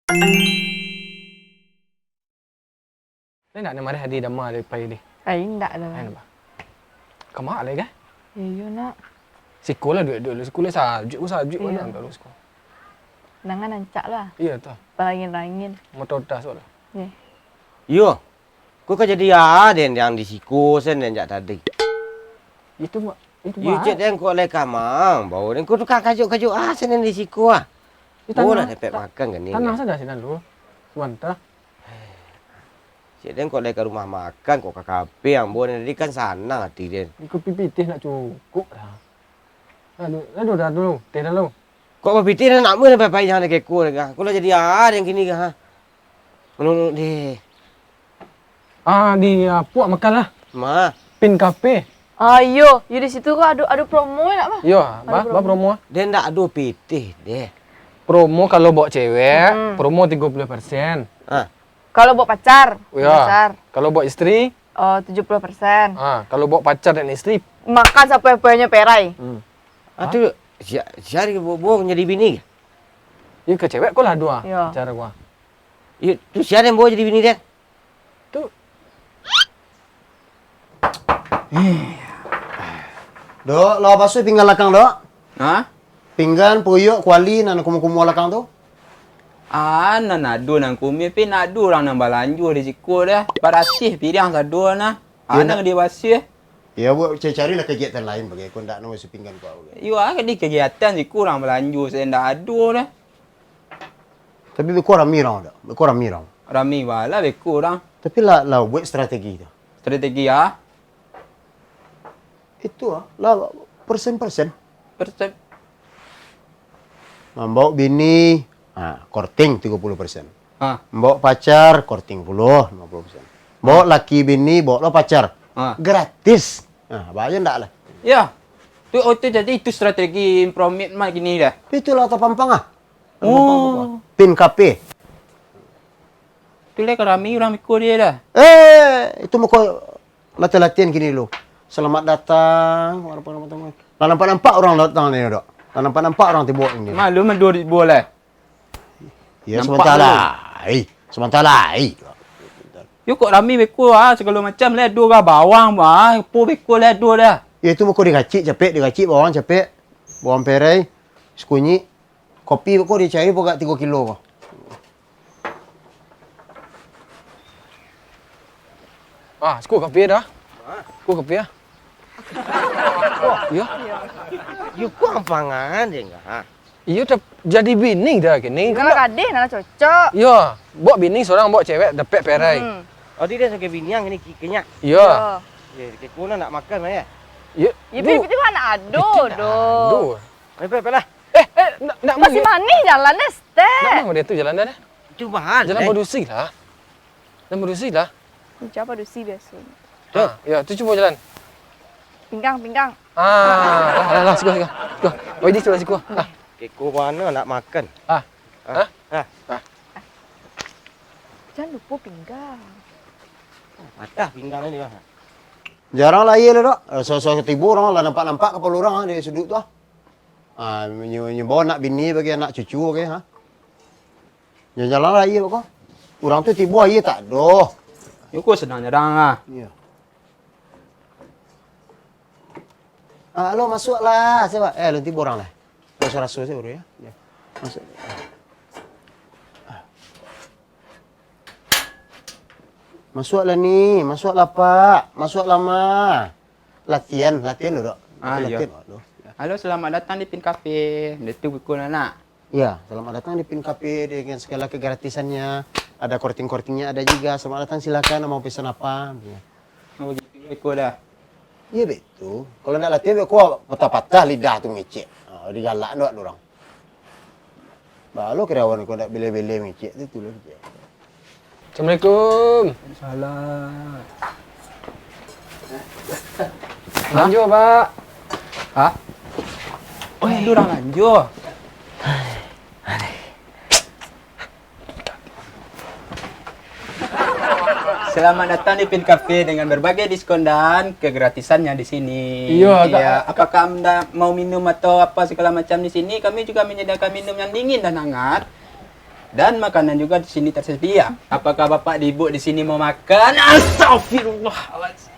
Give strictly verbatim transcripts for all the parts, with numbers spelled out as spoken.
Lai nak nan mareh adi Dama dari pai tadi? Ai, indak doh. Ai, napa? Ka ma lai kah? Iyo, nak. Siko lah duduak-duduak lu. Siko lah sajuak, sajuak. Iyo. Nak taruih siko. Nan rancak lah. Iyo, tu. Parangin-rangin. Motor tas lah. Iyo. Iyo. Ko ka jadi a den nan di siko sen den jak tadi. Itu ma-, itu iyo, ma-, cek den kok lai kamang, bau den ko tukang kajuak-kajuak a sen den di siko ah. Itu tanah, lah dapek ta-, makan kan ni. Tanah sajo sinan lu. Sabanta. Cek den kok lai ka rumah makan, kok ka kafe, ambo ni tadi kan sanang ati den. Iko pipitih nak cukuik lah. Aduh, aduh, dah dulu, teh dah dulu. Kok bapitih nak mah pai-pai jangan keko deh, kah? Ko lah jadi a den kini kah, ha? Menurut deh. Ah, di, ah, puak makan lah. Ma. Pin Cafe. Ah, iyo. Yo di situ ko ado, ado promo nak, Bah? Yo, ado ba, ba promo. Promo. Den ndak ado pitih deh. Promo kalau bawa cewek, hmm, promo tigo puluh persen. Ah. Kalau bawa pacar, yo, pacar. Kalau bawa istri? Oh, tujuh puluh persen. Ah, kalau bawa pacar dan istri? Makan sapoe-poenyo perai. Hmm. Ah, tu sia, sia di bo-, bo jadi bini? Yo, ka cewek ko lah duo. Yo. Pacar ko. Yo, tu sia den bawa jadi bini den? Tu. Dok, lah basuah pinggan lakang, Dok? Hah? Pinggan, puyuak, kuali, nan kumuah-kumuah lakang tu? Ah, nan ado nan kumuah, tapi ndak ado urang nan balanjo di siko doh. Barasiah piriang sado nah. Ah, nan dibasuah. Yo, buek cari-carilah kagiatan lain bagai, ko ndak nan basuah pinggan ko bagai. Iyo, ah, di kagiatan siko urang balanjo, sajo ndak ado doh. Tapi beko rami urang, Dok. Beko rami urang. Rami bana beko urang. Tapi lah, lah buek strategi tu. Strategi, ah? Itu, ah, lah persen-persen. Persen. Mambaok bini, ah, korting tigo puluh persen. Ah. Mambaok pacar, korting pulo, limo puluh persen. Baok laki bini, baok lo pacar. Ah. Gratis. Ah, bahayo ndak lah? Yo. Tu, oh, tu jadi itu strategi impromit mah kini doh. Itulah tapampang ah. Oh. Pin Cafe. Tu lai ka rami urang beko doh. Eh, itu mako latihan-latihan kini dulu. Selamat datang. Lah nampak-nampak urang datang ni, Dok. Lah nampak-nampak urang tibo ni. Malu mah duo ribu lah. Yo, nampak sabanta lai. Sabanta lai. Yo kok rami beko ah, sagalo macam lai ado doh, bawang ah, apo beko lai ado doh. Yo itu mako digacik capek, digacik bawang capek. Bawang perai, sikunyik. Kopi ko dicari pagak tigo kilo ko. Ah, siko kopi doh. Siko kopi ah. Iyo. Iyo, ko ampangan deh, enggak? Iyo, tap-, jadi bini doh kini. Kalau gadih, nah cocok. Iyo, baok bini surang, baok cewek, dapek perai. Hmm. Oh, tu dia sagai bini nan kini ki-, kinyak? Iyo. Iyo. Eh, kek ko nak makan, Mak, yo? Iyo. Yo, pi-, piti mah ndak ado doh. Ayo, pe-, pe lah. Eh, eh, nak, nak masih manih jalan deh, Stek. Nak mah dia tu jalan dah. Itu mahal, jalan eh. Padusi lah. Jalan padusi lah. Jalan padusi biaso. Tu. Ha, yo, tu cubo jalan. Pinggang, pinggang. Ah, lah, lah, lah, siko, siko. Siko. Oi, di sebelah siko. Ah. Kek ko mano nak makan? Ah. Ah. Ah. Ah. Jan lupo pinggang. Patah pinggang ni, Bang. Jarang lah aia lah, Dok. Eh, so-so tibo urang lah nampak-nampak kapalo urang di sudut tu ah. Ah, nyo, nyo bao anak bini bagai, anak cucu bagai, ha. Jalan-jalan lah aia beko. Urang tu tibo aia tak ado. Yo ko sanang jarang ah. Iyo. Ah, alo, masuaklah. Sia? Eh, alun tibo urang lah. Raso-raso sajo baru yo. Yo. Masuak. Masuaklah ni, masuaklah Pak, masuaklah Ma. Latihan, latihan dulu, Dok. Ah, iyo. Latihan dulu. Halo, selamat datang di Pin Cafe. Dia tu pukul anak. Iya, selamat datang di Pin Cafe dengan segala kegratisannya. Ada korting-kortingnya, ada juga. Selamat datang, silakan, mau pesan apa? Iya. Oh, gitu, beko dah. Iya, betul. Kalau ndak latihan, beko patah-patah lidah tu ngecek. Ah, digalak dek urang. Balo karyawan ko ndak bele-bele mangecek tu, tu lah. Assalamualaikum. Salam. Lanjut, Pak. Hah? Oh, itu urang lanjut. Selamat datang di Pin Cafe dengan berbagai diskon dan kegratisannya di sini. Iya, Kak. Iya, apakah Anda mau minum atau apa segala macam di sini? Kami juga menyediakan minum yang dingin dan hangat. Dan makanan juga di sini tersedia. Apakah Bapak dan Ibu di sini mau makan? Astagfirullahaladzim.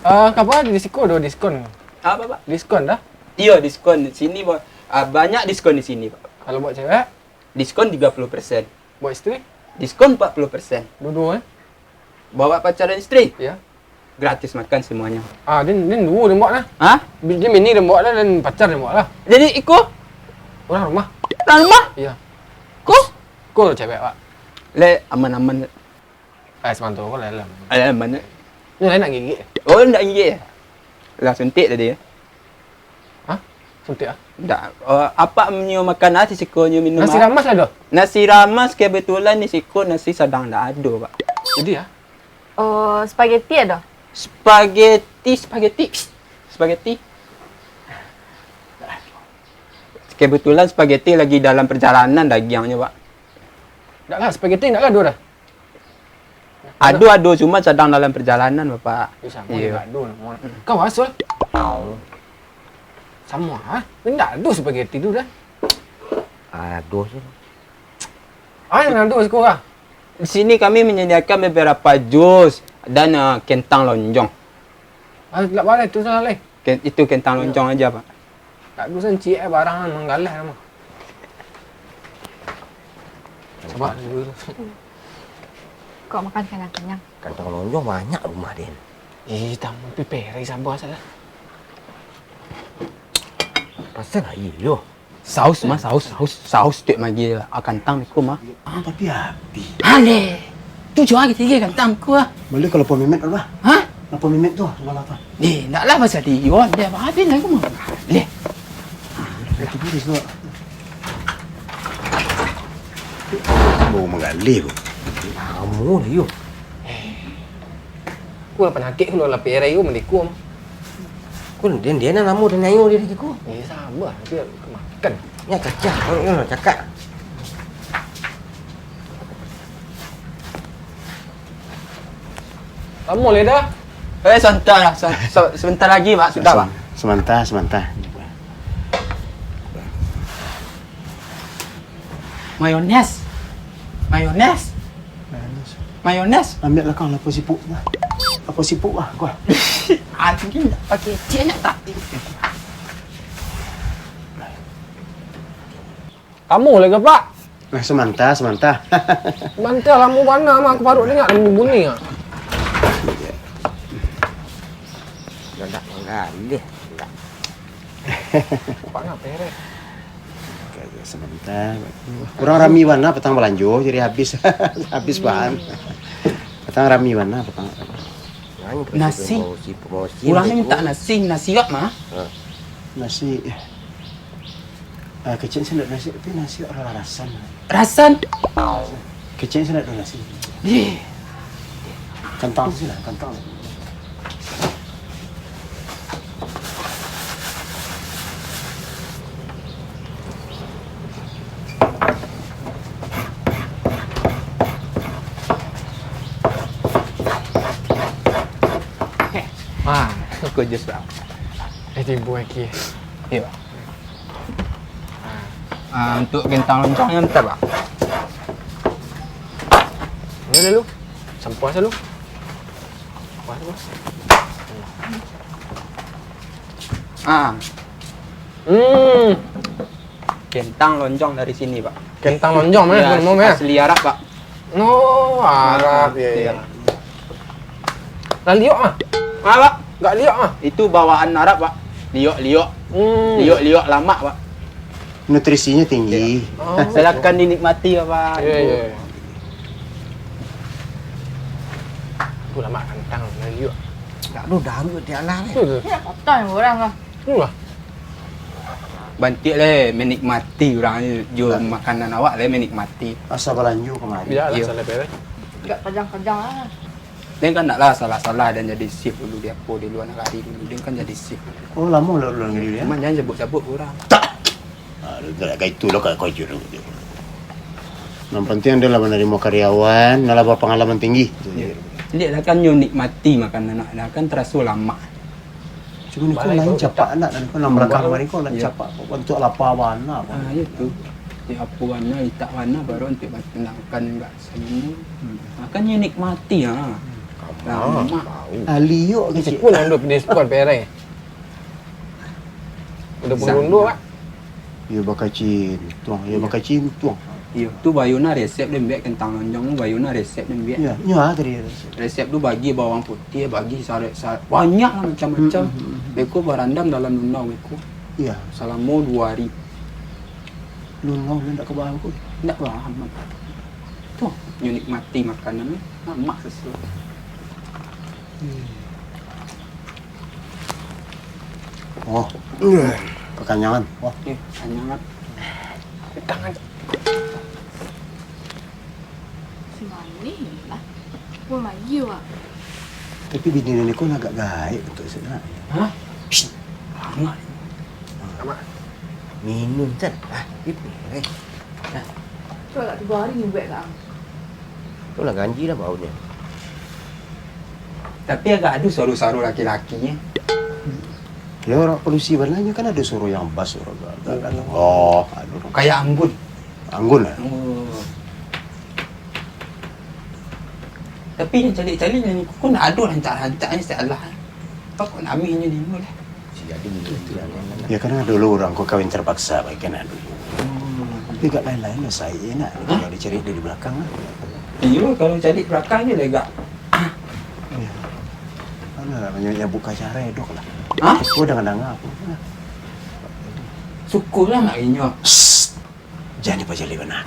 Ah, apa di siko do diskon? Apa, Pak? Diskon dah? Iyo, diskon di sini, Pak. Ah, banyak diskon di sini, Pak. Kalau buat cewek? Diskon tiga puluh persen. Buat istri? Diskon empat puluh persen. Dua-dua, eh? Bawa pacar dan istri? Iya. Gratis makan semuanya. Ah, din, din dua din buat lah. Hah? Bi-, din bini din buat lah, dan pacar din buat lah. Jadi, iko? Orang rumah. Orang rumah? Iya. Ko? Ko cewek, Pak. Le, aman-aman. Eh, semantu ko lelem. Eh, aman. Ni lain nak gigit. Oh, nak gigit ya? Lah suntik tadi ya? Hah? Suntik ah? Ndak. Oh, apak nyo makan nasi, siko nyo minum Nasi ah. Ramas ado? Nasi ramas kebetulan di siko nasi sadang ndak ado, Pak. Jadi ya? Oh, spaghetti ado? Spaghetti, spaghetti. Psst, spaghetti. Kebetulan spaghetti lagi dalam perjalanan dagiangnyo, Pak. Ndak lah, spaghetti ndak lah ado dah. Ado, ado, cuma sadang dalam perjalanan, Bapak. Yo, samo Iyo. Ndak ado. Kau asal? Samo ah. Ndak ado spaghetti tu dah. Ado sih. Ah, yang ado siko ah. Di sini kami menyediakan beberapa jus dan, eh, kentang lonjong. Ah, ndak boleh tu salah leh. Ken-, itu kentang Iyo. Lonjong aja, Pak. Tak dusan ciek eh, barang manggalah mah. Sabar dulu. Kok makan kenyang-kenyang? Kantong lonjong banyak rumah den. Ih, tamu pi perek sabar salah. Pasal aia yo. Saus mah, saus, saus, saus tek magi ah, kantang iko mah. Ah, tapi habis. Aleh. Tu jua kito kantang ko ah. Boleh kalau lapau memet apa? Hah? Lapau memet tu, sebelah apa? Eh, ndak lah pasal dia, dia apa habis lah ko mah. Leh. Itu pun disuruh. Bau manggaleh ko. Lamo lah yo. Ko lah panyakik ko lah lapeh rai ko mandeko. Ko dia, dia nan lamo dia nayo dia ko. Eh, sabar, dia makan. Nya cacah, ko nyo cakak. Lamo leh dah. Eh, santai lah. Sa-, sa-, sebentar lagi, Pak. Sudah, Pak. Sem-, sebentar, sebentar. Mayones. Mayones. Mayones. Mayones. Ambiak lah kau lapau sipuk lah. Lapau sipuk lah, kau. Anjing, pakai cek nyo tadi. Lamo lagi, Pak. Nah, samanta, samanta. Samanta lamo bana mah, aku baru danga bunyi-bunyi ah. Dak manggaleh, dak. Pak ngapa, Rek? Kagak samanta. Urang rami bana patang balanjo, jadi habis, habis bahan. Patang rami bana patang. Nasi. Urang ni minta nasi, nasi wak mah. Nasi. Ah, kecek sih ndak nasi, tapi nasi ado rasan. Rasan? Kecek sih ndak ado nasi. Yeh. Kantang sih lah, kantang. Ah, kok jus, Bang? Eh, timbul lagi. Iyo, Bang. Ah, untuk bintang loncangnya bentar, Bang. Ini dulu. Sampah selalu. Sampah tu. Ah. Hmm. Kentang lonjong dari sini, Pak. Kentang lonjong, eh, Ya, ngomong, eh. Asli Arab, Pak. Oh, Arab, Ah, ya, ya. iya. Lah liok ah. Ah, Pak? Enggak liok ah. Itu bawaan Arab, Pak. Liok-liok. Hmm. Liok-liok lamak, Pak. Nutrisinya tinggi. Oh. Silakan dinikmati, Bapak. Iya, Ibu. Iya, iya. Aku lamak kantang, lah liok. Tak ada daru di alah, eh. Betul, betul. Ya, kotor orang lah. Itulah. Bantik leh menikmati urang jo Ya. makanan awak leh menikmati. Asa balanjo kamari. Bialah Iyo. salah beres. Enggak kejang-kejang lah. Den kan ndak lah salah-salah dan jadi shift dulu di apo di luar nagari dulu. Den kan jadi shift. Oh, lamo lah luar nagari ya? Cuman jangan sebut-sebut urang. Tak. Ah, dah kayak itu lah kayak kau juru. Yang penting adalah menerima karyawan, adalah berpengalaman tinggi. Dia lah kan nyo nikmati makanan anak, dah kan teraso lamak. Cuma ni kau Balai lain kau capak tak anak dan kau nang belakang Balai. mari kau lain Ya. capak kau bantuak lapa bana kau. Ah, itu. Di apo bana, itak bana, baru untuak makan, indak samo. Hmm. Makannyo nikmati, ha. Lamak. Aliok kecek. Pun ando pindah sport, pereh. Udah pun Sama. Rundu, Pak. Iyo, bakacintuang. Iyo, Iyo. Bakacintuang. Iyo, tu bayuna resep den biak kentang lonjong tu, bayuna resep den biak. Iyo, nyo ah tadi resep. Resep tu bagi bawang putiah, bagi sarek-sarek, banyak lah macam-macam. Hmm, hmm, hmm, hmm. Beko barandam dalam lunau beko. Iyo. Salamo duo hari. Lunau ndak ka bau ko. Ndak bau, aman. Tu, nyo nikmati makanan ni, lamak sesuai. Hmm. Oh, kekenyangan. Wah. Eh, kekenyangan. Tangan. Si manih lah. Pun lagi, Wak. Tapi bini nini ko agak gaek untuk sebenarnya. Hah? Psst. Amat. Amat. Minum, Chan. Ah, itu. Eh. Nah. Tu agak tiga hari ni buat kat ang. Tu lah ganji lah baunya. Tapi agak ado suaro-suaro laki-laki ni. Ya, orang polusi bananyo kan ado suaro yang bas, suaro agak, agak, oh, ado. Kayak anggun. Anggun, eh? Oh. Tapi nan caliak-caliak nan iko kan ado rancak-rancaknyo, si Allah. Apa kok namihnyo di ino lah? Si jadi gitu, gitu. Ya, kan dulu urang ko kawin terpaksa, baik kan dulu. Hmm. Tapi agak lain-lain lah, saya nak. Hah? Kalau dicari dari belakang lah. Iyo, kalau cari belakang je lah agak. Ya. Alah, banyak yang buka cara hidup lah. Hah? Aku dengar-dengar aku. Syukurlah nak inyo. Psst. Jan dipajali bana.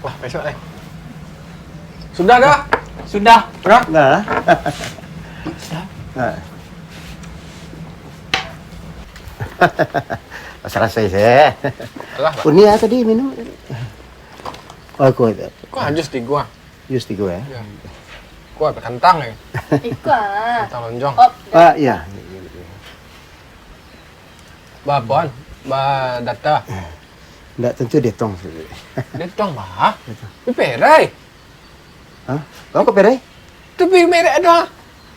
Wah, besok, eh. Sudah dah? Sudah. Sudah? Dah. Sudah. Nah. Salasai se. Alah, Pak. Kunia tadi minum. Oh, kuat. Kok hanyus tigo, ah? Jus tigo, ya? Ya. Kuat, kantang, eh. Iko ah. Kantang lonjong. Op. Ah, iya. Ba apo, An? Ba data? Ndak tantu detong. Detong, bah. Detong. Tapi perai. Hah? Kau ke perai? Tapi merek ado.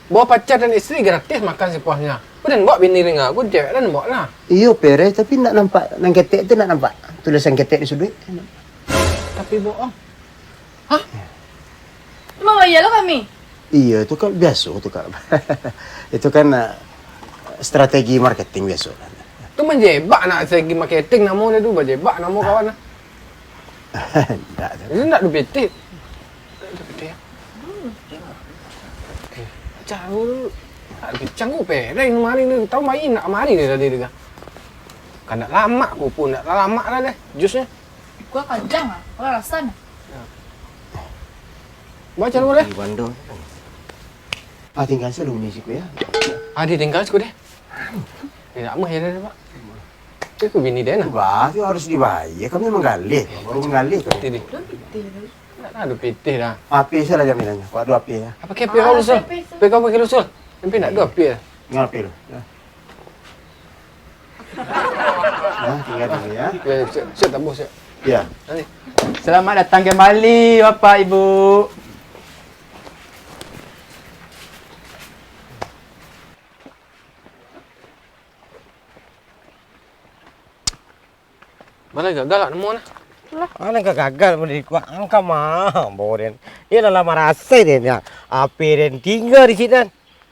Bawa pacar dan istri gratis makan sepuasnya. Kau den bawa bini ringa, kau cewek den bawa lah. Iyo, perai, tapi ndak nampak. Nan ketek tu ndak nampak. Tulisan ketek di suduik. Tapi bohong. Hah? Emang bayar lo kami? Iya, itu kan biasa tu, Kak. Itu kan, eh, strategi marketing biasa. Tu manjebak nak strategi marketing namo dia tu, manjebak namo kawan lah. Ndak. Itu ndak ada pitih. Ndak ada pitih, ya? Hmm. Eh, macam tu. Ndak ada pitih, cangguh pedang mari ni. Tahu main nak mari ni tadi tu kan. Kan ndak lamak ku pun, ndak lamak lah deh, jusnya. Kuah kajang ah, kuah rasan. Baca dulu deh. Di Bandung. Ah, tinggal selalu ni siku ya. Ah, dia tinggal siku deh. Dia nak mah ya deh, Pak. Itu ke bini dia nah. Bah, tu harus dibayar. Kami menggalih. Baru menggalih kami. Tadi. Dah pitih tadi. Nak ada pitih dah. Api salah jaminannya. Kau ada api ya. Apa ke api kau lusul? Api kau pakai lusul. Tapi nak ada api ya. Tinggal api lu. Ya. Nah, tinggal dulu ya. Ya, siap, siap, tak bos, siap. Ya. Nanti. Selamat datang kembali, Bapak, Ibu. Mana gagal nak nemu nah? Lah. Mana gagal beli kuat angka mah, boren. Dia lah lama rasai dia ni. Api dia tinggal di sini.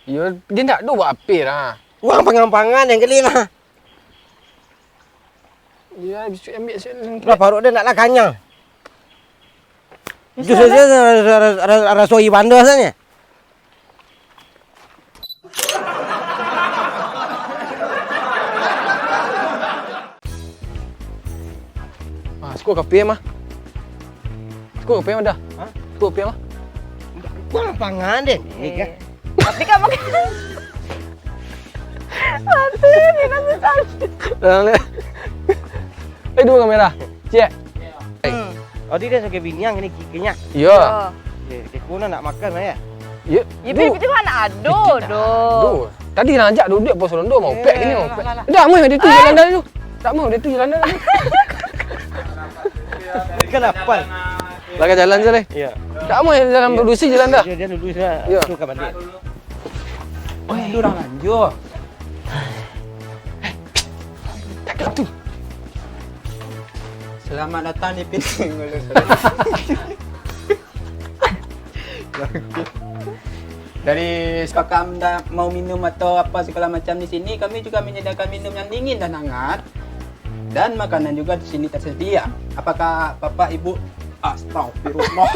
Yo, dia ndak ada buat api lah. Uang pangan-pangan yang geli lah. Dia bisa ambil sini. Lah, parut dia nak lah kanyang. Jus saja rasoi bandar saja. Ah, siko kapi mah. Siko kapi mah dah. Hah? Siko kapi mah. Kau lapangan deh ni kan. Tapi kamu kan. Mati, minum sekali. Dalam ni. Eh, dua kamera. Cek. Hmm. Adi dia sebagai biniang ni kikinya. Iya. Iya. Eh, dia pun nak makan lah ya. Ya, ya, tapi itu anak ado, doh. Tadi nak ajak duduk pos rondo mau pek gini mau pek. Dah mau dia tu jalan dah tu. Tak mau dia tu jalan dah. Kan apa? Lah ka jalan sajo. Iya. Tak mau dalam produksi jalan dah. Dia, dia dulu sudah. Iya. Tu ka balik. Oi, ada urang lanjur. Tak ada tu. Selamat datang di Piting Ulu Sungai. Dari, apakah Anda mau minum atau apa segala macam di sini, kami juga menyediakan minum yang dingin dan hangat. Dan makanan juga di sini tersedia. Apakah Bapak Ibu, astagfirullah.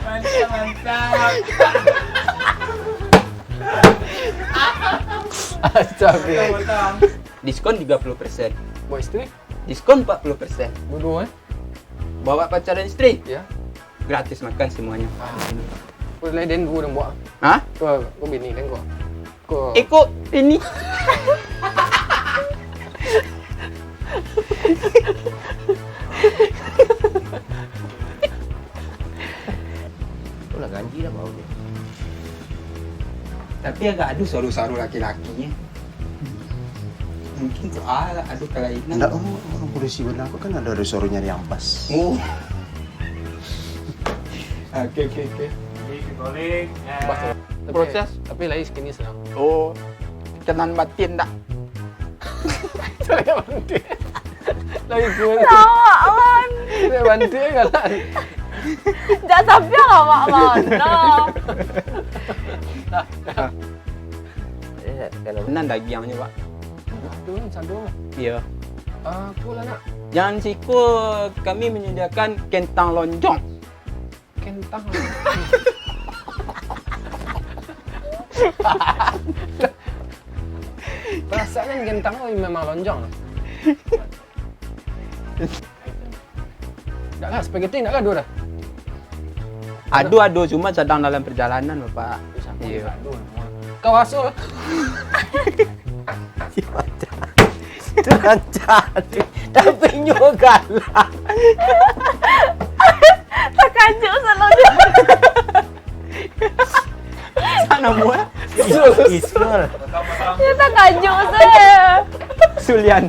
Mantap, mantap. Astagfirullah. Diskon tiga puluh persen. Buat istri? Diskon empat puluh persen. Dua-dua, eh? Bawa pacar dan istri? Ya. Gratis makan semuanya. Ah. Boleh den dua den buat. Hah? Kau, kau bini den kau. Kau. Ikut ini. Itulah ganji lah bau dia. Tapi agak ado suaro-suaro laki-laki ni. Mungkin tu ah, ado kalainan. Ndak, oh, orang polisi bana ko kan ado, ado suaro nyari ampas. Oh. Oke, oke, oke. Jadi, kita balik, eh. Bah, tapi, proses. Tapi lai skinny senang. Oh. Kenan batin dah. Saya bantu. Lagi kuat. Lawak, Wan. Saya bantu kan. Jak sampai lawak, Wan. Nah. Eh, kalau nan dagiangnyo, Pak. Aduh, sado. Iya. Ah, aku lah nak. Jangan siko, kami menyediakan kentang lonjong. Kentang. Perasaannya kentang tu memang lonjong. Ndak lah, spaghetti ndak lah ado dah. Ado, ado, cuma sadang dalam perjalanan, Bapak. Iya. Kau asul. Itu kan cantik, tapi nyo galak. Takajut selalu. Sana mua. Isul. Dia takajut saja. Sulian.